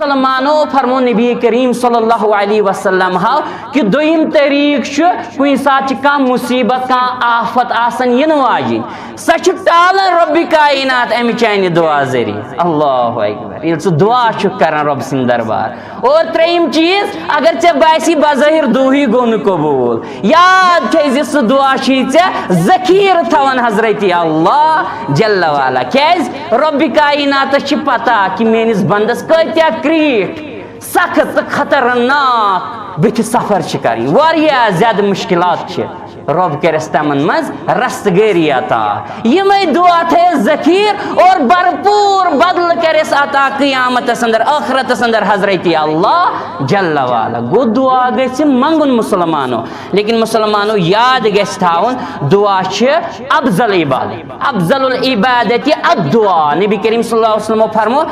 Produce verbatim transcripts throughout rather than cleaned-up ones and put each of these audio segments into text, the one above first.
مسلمانو، فرمو نبی کریم صلی اللہ علیہ وسلم ہاو کہ دوٚیِم طریٖقہٕ چھُ، کُنہِ ساتہٕ چھِ کانٛہہ مُصیٖبت، کانٛہہ آفت آسان یِنہٕ واجِنۍ، سۄ چھِ ٹالان رۄبِ کاینات اَمہِ چانہِ دُعا ذٔریعہٕ۔ اللہ اکبر۔ ییٚلہِ ژٕ دُعا چھُکھ کران رۄب سٕنٛدِ دربار۔ اور ترٛیٚیِم چیٖز، اگر ژےٚ باسی بظٲہِر دُعہٕے گوٚو نہٕ قبوٗل، یاد تھٲیزِ سُہ دُعا چھُے ژےٚ ذخیٖرٕ تھاوان حضرت اللہ جل وعلا۔ کیٛازِ؟ رۄبِ کایناتس چھِ پتہ کہِ میٲنِس بندس کۭتیاہ کرٛیٖٹھۍ، سخت تہٕ خطرناک بٕتھِ سفر چھِ کرٕنۍ، واریاہ زیادٕ مُشکلات چھِ۔ رۄب کٔرِس تِمن منٛز رستگٲری عطا۔ یِمے دُعا تھٲیِس ذخیٖر اور بھرپوٗر بدلہٕ کٔرِس عطا قیامتس اندر، ٲخرتس اندر حضرت اللہ جل وعلا۔ گوٚو، دُعا گژھِ منٛگُن مسلمانو، لیکن مسلمانو یاد گژھِ تھاوُن، دُعا چھِ افضل عبادت، افضل العبادت الدعا۔ نبی کریم صلی اللہ علیہ وسلمو فرمو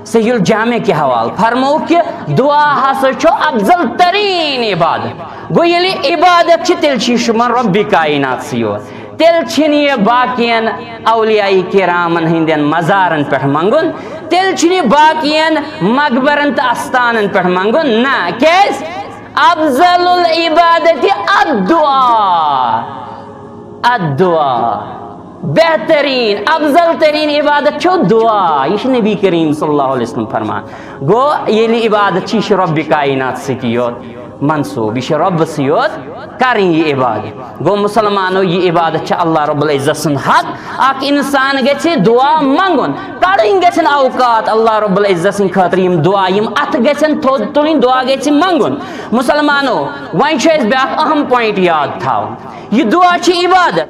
صحیح الجامع کہِ حوالہٕ، فرمو کہِ دُعا ہسا چھُ افضل تریٖن عبادت۔ گوٚو، ییٚلہِ عبادت چھِ، تیٚلہِ چھِ یہِ شُمار رۄبِ کایناتسٕے یوت۔ تیٚلہِ چھِنہٕ یہِ باقین اولیاء کرامن ہٕنٛدٮ۪ن مزارن پٮ۪ٹھ منٛگُن، تیٚلہِ چھُنہٕ یہِ باقین مقبرن تہٕ استانن پٮ۪ٹھ منٛگُن، نہ۔ کیٛازِ؟ افضل العبادت الدعا۔ الدعا۔ بہترین، افضل ترین عبادت چھو دعا۔ یہ چھُ نبی کریم صلی اللہ علیہ وسلم فرمان۔ گوٚو، ییٚلہِ عبادت چھِ، یہِ چھِ رۄبِ کاینات سۭتی یوت منسوب، یہِ چھِ رۄبہٕ سۭتۍ یوت کرٕنۍ یہِ عبادت۔ گوٚو، مسلمانو، یہِ عبادت چھِ اللہ رب العزت سُنٛد حق۔ اکھ انسان گژھِ دعا منٛگُن، کڑٕنۍ گژھن اوقات اللہ رب العزت سٕنٛدِ خٲطرٕ، یِم دعا، یِم اتھٕ گژھن تھوٚد تُلٕنۍ، دعا گژھِ منٛگُن۔ مسلمانو، وۄنۍ چھُ اَسہِ بیٛاکھ اہم point یاد تھاوُن، یہِ دعا چھِ عبادت۔